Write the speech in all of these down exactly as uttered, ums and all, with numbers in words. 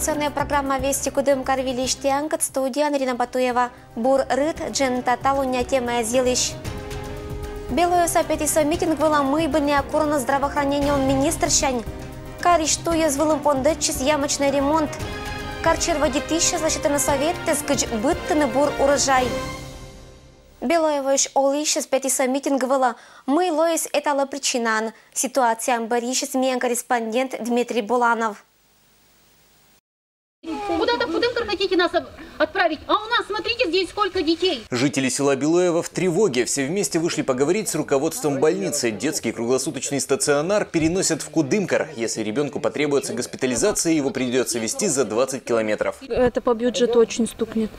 Информационная программа «Вести Кудымкар» выльысь тіянкӧд, студияын Ирина Батуева. Бур рыт, дженьыда талуння темаяс йылысь. Белоеса петісӧ митинг вылӧ, мый быдӧнӧ курӧны здравоохранениелӧн министрсянь. Карысь туй йӧз вылын пондӧдчис ямочнӧй ремонт. Кар червӧдитчис лӧсьӧдны сӧветӧс, кыдз быдтыны бур урожай. Белоевоысь олысьӧс петісӧ митинг вылӧ, мый лоис эталӧ причинаӧн. Ситуацияӧн бӧрйысис миян корреспондент Дмитрий Буланов. Куда-то в Кудымкар хотите нас об- отправить? А у нас, смотрите, здесь сколько детей. Жители села Белоево в тревоге. Все вместе вышли поговорить с руководством больницы. Детский круглосуточный стационар переносят в Кудымкар. Если ребенку потребуется госпитализация, его придется везти за двадцать километров. Это по бюджету очень стукнет,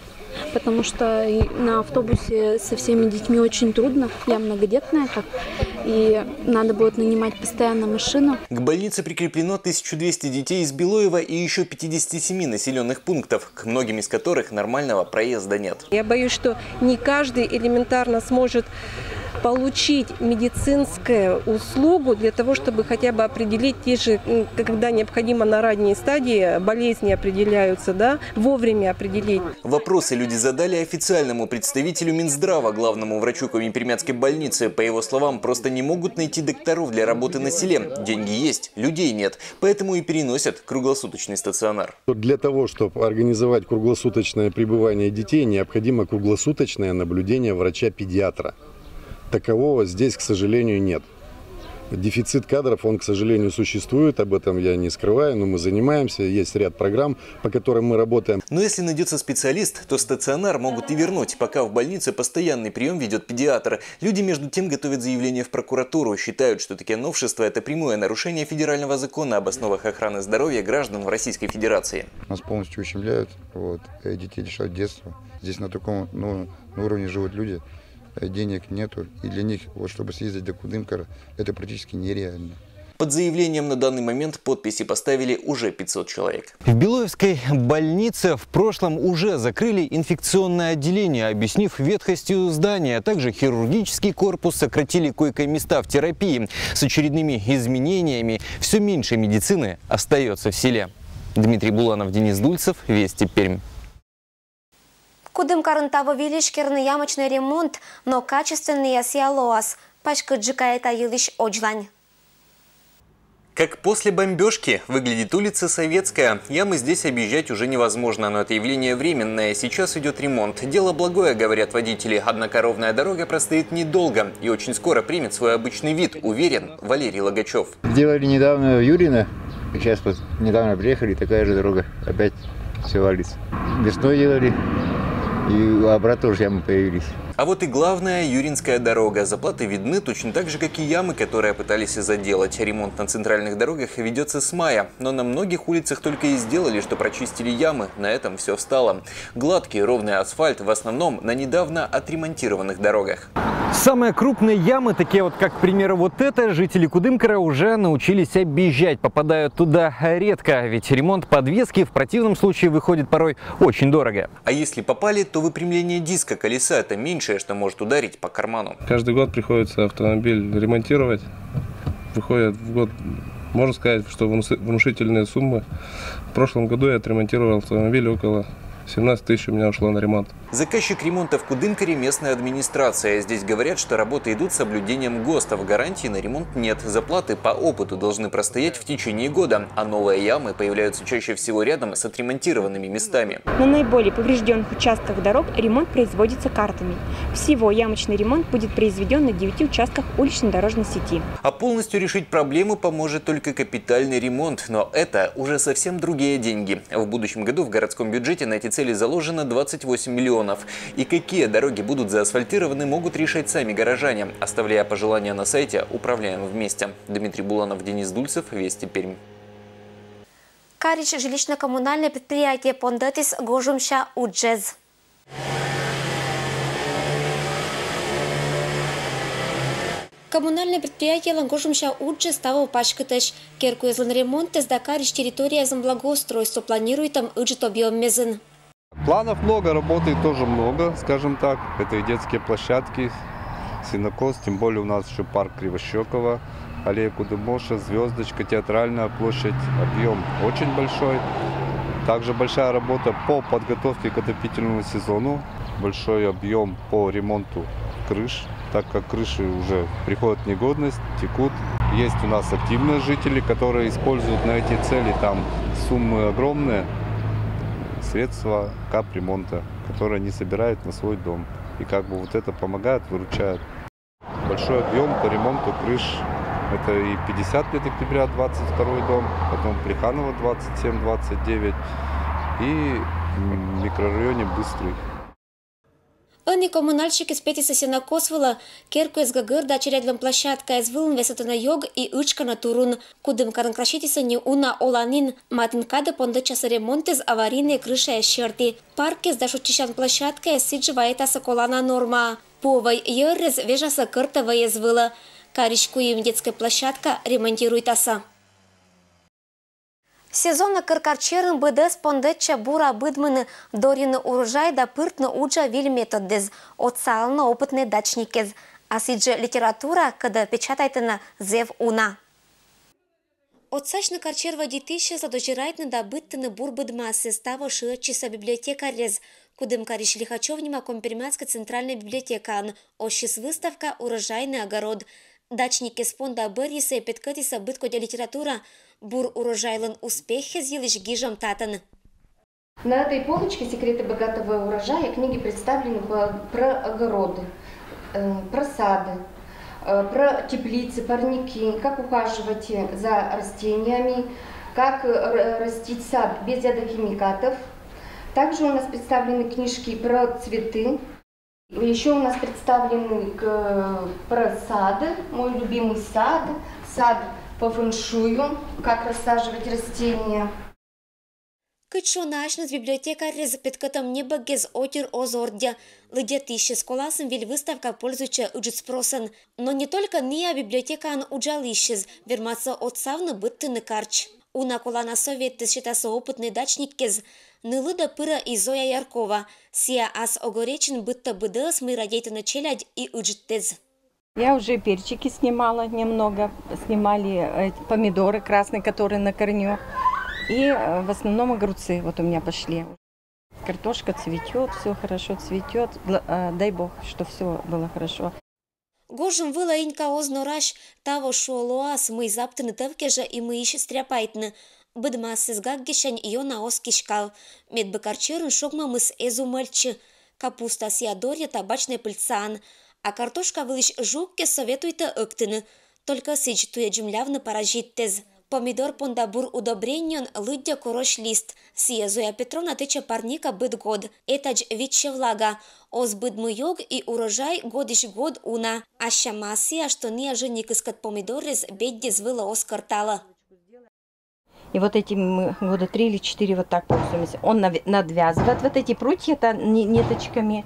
потому что и на автобусе со всеми детьми очень трудно. Я многодетная, как, и надо будет нанимать постоянно машину. К больнице прикреплено тысячу двести детей из Белоева и еще пятидесяти семи населенных пунктов, к многим из которых нормального проезда нет. Я боюсь, что не каждый элементарно сможет получить медицинскую услугу для того, чтобы хотя бы определить те же, м, когда необходимо на ранней стадии, болезни определяются, да, вовремя определить. Вопросы люди задали официальному представителю Минздрава, главному врачу Коми-Пермяцкой больницы. По его словам, просто не могут найти докторов для работы на селе. Деньги есть, людей нет, поэтому и переносят круглосуточный стационар. Для того, чтобы организовать круглосуточное пребывание детей, необходимо круглосуточное наблюдение врача-педиатра. Такового здесь, к сожалению, нет. Дефицит кадров, он, к сожалению, существует, об этом я не скрываю, но мы занимаемся, есть ряд программ, по которым мы работаем. Но если найдется специалист, то стационар могут и вернуть, пока в больнице постоянный прием ведет педиатр. Люди, между тем, готовят заявление в прокуратуру, считают, что такие новшества — это прямое нарушение федерального закона об основах охраны здоровья граждан в Российской Федерации. Нас полностью ущемляют, вот, э, детей лишают детства. Здесь на таком, ну, на уровне живут люди, э, денег нету, и для них, вот, чтобы съездить до Кудымкара, это практически нереально. Под заявлением на данный момент подписи поставили уже пятьсот человек. В Белоевской больнице в прошлом уже закрыли инфекционное отделение, объяснив ветхостью здания, а также хирургический корпус, сократили койко-места в терапии. С очередными изменениями все меньше медицины остается в селе. Дмитрий Буланов, Денис Дульцев, Вести Пермь. Кудымкарын таво выльысь керӧны ямочнӧй ремонт, но качественнӧйыс-ӧ сійӧ лоас, паськыдджыка этайӧ йылысь водзлань. Как после бомбежки выглядит улица Советская. Ямы здесь объезжать уже невозможно, но это явление временное. Сейчас идет ремонт. Дело благое, говорят водители. Однако ровная дорога простоит недолго и очень скоро примет свой обычный вид, уверен Валерий Логачев. Сделали недавно Юрина. Сейчас вот недавно приехали, такая же дорога. Опять все валится. Весной делали, и обратно уже ямы появились. А вот и главная Юринская дорога. Заплаты видны точно так же, как и ямы, которые пытались заделать. Ремонт на центральных дорогах ведется с мая, но на многих улицах только и сделали, что прочистили ямы. На этом все встало. Гладкий, ровный асфальт в основном на недавно отремонтированных дорогах. Самые крупные ямы, такие вот, как, к примеру, вот это, жители Кудымкара уже научились объезжать. Попадают туда редко, ведь ремонт подвески в противном случае выходит порой очень дорого. А если попали, то выпрямление диска колеса — это меньшее, что может ударить по карману. Каждый год приходится автомобиль ремонтировать. Выходит в год, можно сказать, что внуши- внушительные суммы. В прошлом году я отремонтировал автомобиль, около семнадцать тысяч у меня ушло на ремонт. Заказчик ремонта в Кудымкаре — местная администрация. Здесь говорят, что работы идут с соблюдением ГОСТов. Гарантии на ремонт нет. Заплаты по опыту должны простоять в течение года. А новые ямы появляются чаще всего рядом с отремонтированными местами. На наиболее поврежденных участках дорог ремонт производится картами. Всего ямочный ремонт будет произведен на девяти участках улично-дорожной сети. А полностью решить проблему поможет только капитальный ремонт. Но это уже совсем другие деньги. В будущем году в городском бюджете на эти цели заложено двадцать восемь миллионов. И какие дороги будут заасфальтированы, могут решать сами горожане, оставляя пожелания на сайте «Управляем вместе». Дмитрий Буланов, Денис Дульцев, Вести Пермь. Карысь жилищно-коммунальнӧй предприятие пондӧдіс гожӧмся уджӧс. Коммунальнӧй предприятиелӧн гожӧмся уджыс таво паськытӧсь. Керкуэзлӧн ремонтыс да карысь территорияяслӧн благоустройство планируйтӧм ыджыд объёммезйын. Планов много, работы тоже много, скажем так. Это и детские площадки, сенокос, тем более у нас еще парк Кривощекова, аллея Кудымоша, Звездочка, Театральная площадь. Объем очень большой. Также большая работа по подготовке к отопительному сезону, большой объем по ремонту крыш, так как крыши уже приходят в негодность, текут. Есть у нас активные жители, которые используют на эти цели там суммы огромные, средства капремонта, которые они собирают на свой дом. И как бы вот это помогает, выручает. Большой объем по ремонту крыш. Это и пятьдесят лет октября, двадцать второй дом, потом Плеханова, двадцать семь, двадцать девять и в микрорайоне Быстрый. Ӧні коммунальщикыс петісӧ сенокос вылӧ. Керкуэз гӧгӧр да челядьлӧн площадкаэз вылын весӧтӧны ёг и ытшкӧны турун. Кудымкарын краситісӧ нин уна оланін. Матын кадӧ пондӧдчасӧ ремонтыс аварийнӧй крышаяс серти. Паркыс да шуччысян площадкаыс сідзжӧ вайӧтасӧ колана нормаӧ. Пуӧвӧй йӧррӧ вежасӧ кӧртӧ вӧез вылӧ. Карысь куим детскӧй площадка ремонтируйтасӧ. Сезонӧ кӧр карчерын быдӧс пондӧдчӧ бура быдмыны, дорйыны урожай да пыртны уджа виль методдӧс. Отсалӧны опытнӧй дачникъяс. А сідзжӧ литература, кодӧс печатайтӧны, зэв уна. Отсасьны карчер водитысьяслы дозирайтны да быдтыны бур быдмасыс, таво шыӧдчисӧ библиотекарьяс. Кудымкарысь Лихачёв нима Коми-Пермяцкӧй центральнӧй библиотекаын оссис выставка «Урожайный огород». Дачникъяс понда бӧрйисӧ петкӧдісӧ быдкодь литература. Бур урожайлӧн успехъяс йылысь гижӧм татӧн. На этой полочке «Секреты богатого урожая» книги представлены по, про огороды, э, про сады, э, про теплицы, парники, как ухаживать за растениями, как э, растить сад без ядохимикатов. Также у нас представлены книжки про цветы. Еще у нас представлены к, про сады, мой любимый сад, сад по фэншую, как рассаживать растения. Кыдз шуӧны асьныс, библиотекарьяс петкӧдтӧм небӧгъяс отир оз ордйӧ. Лыддьӧ, тысьыс коласын виль выставка пользуйтчӧ ыджыд спросӧн. Но не только ныа библиотекаын уджалысьяс вермасӧ отсавны быдтыны карч. Уна колана советтӧ сетасӧ опытнӧй дачникъяс. Нылыдӧ пырӧ и Зоя Яркова. Сійӧ ас огоредзын быдтӧ быдӧс, мый радейтӧны челядь и ыджыдтӧг. Я уже перчики снимала немного, снимали помидоры красные, которые на корню, и в основном огурцы вот у меня пошли. Картошка цветет, все хорошо цветет, дай бог, что все было хорошо. Гожӧм вылӧ инька оз норась, таво шуӧ лоас, мый заптыны тӧв кежӧ и мыйысь стряпайтны. Быдмасыс гаггесянь ёна оз киськав. Медбӧ карчерын шогмӧмыс эз умӧдчы. Капуста сійӧ дорйӧ табачнӧй пыльцаӧн. А картошка вылысь жугкӧс советуйтӧ ӧктыны. Только сідз туйӧ дземлявны паразиттӧс. Помидор понда бур удобрениеӧн лыддьӧ корось лист. Сійӧ Зоя Петровна тэчӧ парникӧ быд год. Этадз виччӧ влага. Оз быдмы ёг и урожай годысь год уна. Ас сяма сійӧ, што ныа жӧникыскӧд помидоръяс беддьыс вылӧ оз кӧрталӧ. И вот эти мы года три или четыре вот так пользуемся. Он надвязывает вот эти прутья-то ниточками.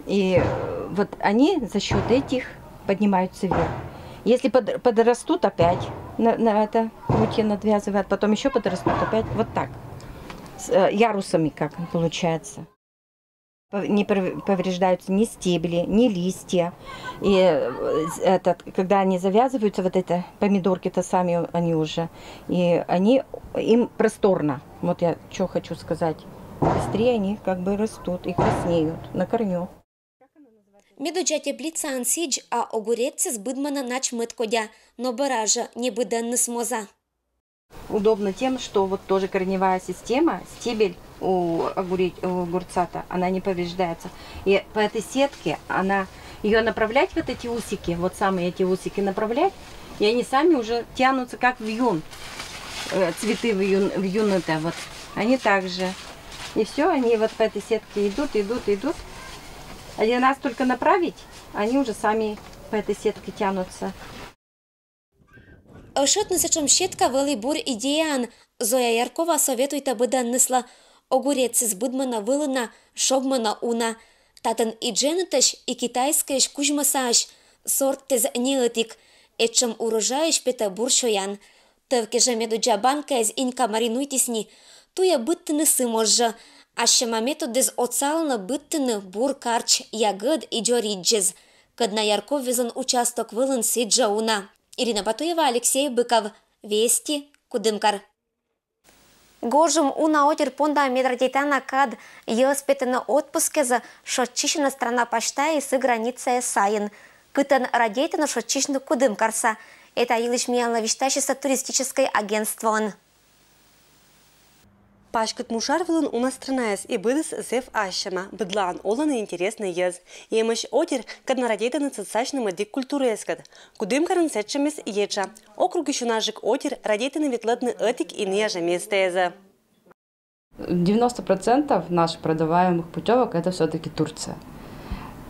И вот они за счет этих поднимаются вверх. Если под, подрастут опять на, на это, прутья надвязывают, потом еще подрастут опять. Вот так. С э, ярусами как получается. Не повреждаются ни стебли, ни листья. И э, этот, когда они завязываются, вот это помидорки-то сами они уже, и они им просторно. Вот я что хочу сказать. Быстрее они как бы растут и краснеют на корню. Медуджа теплицаын сідз, а огурецыс быдмӧны нач мӧд кодя, но бара жӧ не быдӧнныс моз. Удобно тем, что вот тоже корневая система, стебель у огурца-то, она не повреждается. И по этой сетке она, ее направлять вот эти усики, вот самые эти усики направлять, и они сами уже тянутся как вьюн, э, цветы вьюн, вьюны-то вот, они также. И все, они вот по этой сетке идут, идут, идут. Один раз только направить, они уже сами по этой сетке тянутся. Ӧшӧтны сэтшӧм сетка вӧлі бур идеяӧн. Зоя Яркова советуйтӧ быдӧнныслы: огурецыс быдмӧны вылын на, шогмӧны уна. Татӧн и дженьыдтӧсь, и китайскӧйысь кузьмӧсаӧсь. Сортыс неӧтик. Этшӧм урожайысь петӧ бур сёян. Тӧв кежӧ медуджа банкаяс инька маринуйтіс ни. Туйӧ быдтыны сы моз жӧ. Ас сяма методыс отсалӧны быдтыны бур карч, ягӧд и дзоридзьыс. Кӧдна Ярковъяслӧн участок вылын сідз жӧ уна. Ирина Батуева, Алексей Быков, Вести, Кудымкар. Гожӧм уна отир понда медрадейтана кад. Йӧз петӧны отпускӧзӧ, шойччысьӧны страна пасьта и сы границаяс сайын. Кытӧн радейтӧны шойччысьны Кудымкарса. Эта йылысь миянлы висьтасисны туристическӧй агентствоын. Паськыт му шар вылын уна странаяс, и быдӧс зэв ассьӧма, быдлаын олӧны интереснӧй йӧз. Эмӧсь отир, кӧдна радейтӧны сӧдсасьны мӧдик культураыскӧд. Кудымкарын сэтшӧмыс ещӧ. Округысь унаджык отир радейтӧны ветлӧдны ӧтик инъяжа местаэзӧ. Девяносто процентов наших продаваемых путевок — это все-таки Турция.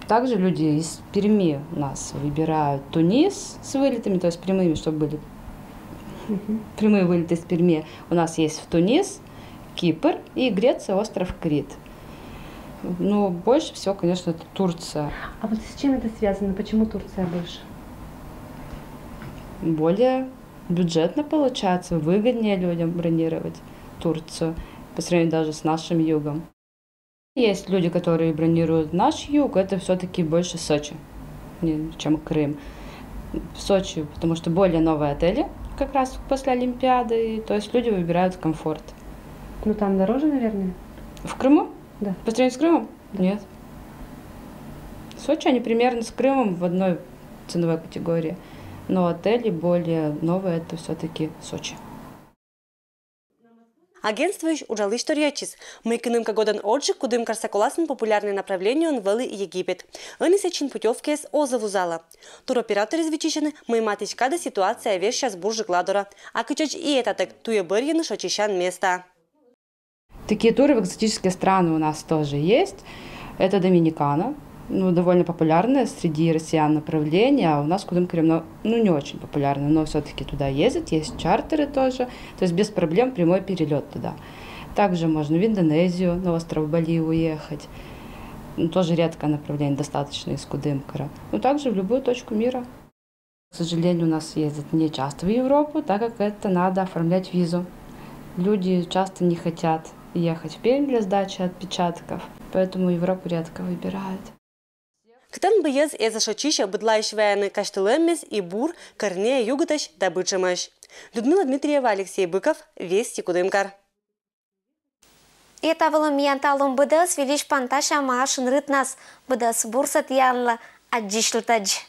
Также люди из Перми у нас выбирают Тунис с вылетами, то есть прямыми, чтобы были прямые вылеты из Перми. У нас есть в Тунис, Кипр и Греция, остров Крит. Но больше всего, конечно, это Турция. А вот с чем это связано? Почему Турция больше? Более бюджетно получается, выгоднее людям бронировать Турцию по сравнению даже с нашим югом. Есть люди, которые бронируют наш юг, это все-таки больше Сочи, чем Крым. В Сочи, потому что более новые отели как раз после Олимпиады, то есть люди выбирают комфорт. Ну там дороже, наверное? В Крыму? Да. По сравнению с Крымом? Нет. В Сочи они примерно с Крымом в одной ценовой категории, но отели более новые, это все-таки Сочи. Агентствоысь уджалысь торъя ӧтчис, мый кынымка годӧн озджык Кудымкарса коласын популярнӧй направлениеӧн вӧлі Египет. Ӧні сэтчӧ путёвкаыс оз вузалӧ. Туроператоръяс виччысьӧны, мый матысь кадӧ ситуация вежсяс бурджык ладорӧ. А кытчӧдз и этатӧг туйӧ бӧрйӧны шойччысян места. Такие туры в экзотические страны у нас тоже есть. Это Доминикана, ну, довольно популярное среди россиян направление, а у нас Кудымкаре, ну, ну, не очень популярное, но все-таки туда ездят, есть чартеры тоже, то есть без проблем прямой перелет туда. Также можно в Индонезию, на остров Бали уехать. Ну, тоже редкое направление достаточно из Кудымкара. Ну, также в любую точку мира. К сожалению, у нас ездят не часто в Европу, так как это надо оформлять визу. Люди часто не хотят ехать в Пермь для сдачи отпечатков, поэтому Европу редко выбирают. Кытӧн бы йӧз эз шойччысь, быдлаысь вайӧны казьтылӧмыс и бур, кӧрнеӧ, югытӧсь да быдсямӧсь. Людмила Дмитриева, Алексей Быков, Вести, Кудымкар. И та вылын миян талун быдӧс. Вильысь пантасям ачым рытнас. Быдӧс бурсӧ тіянлы, аддзысьлытӧдз.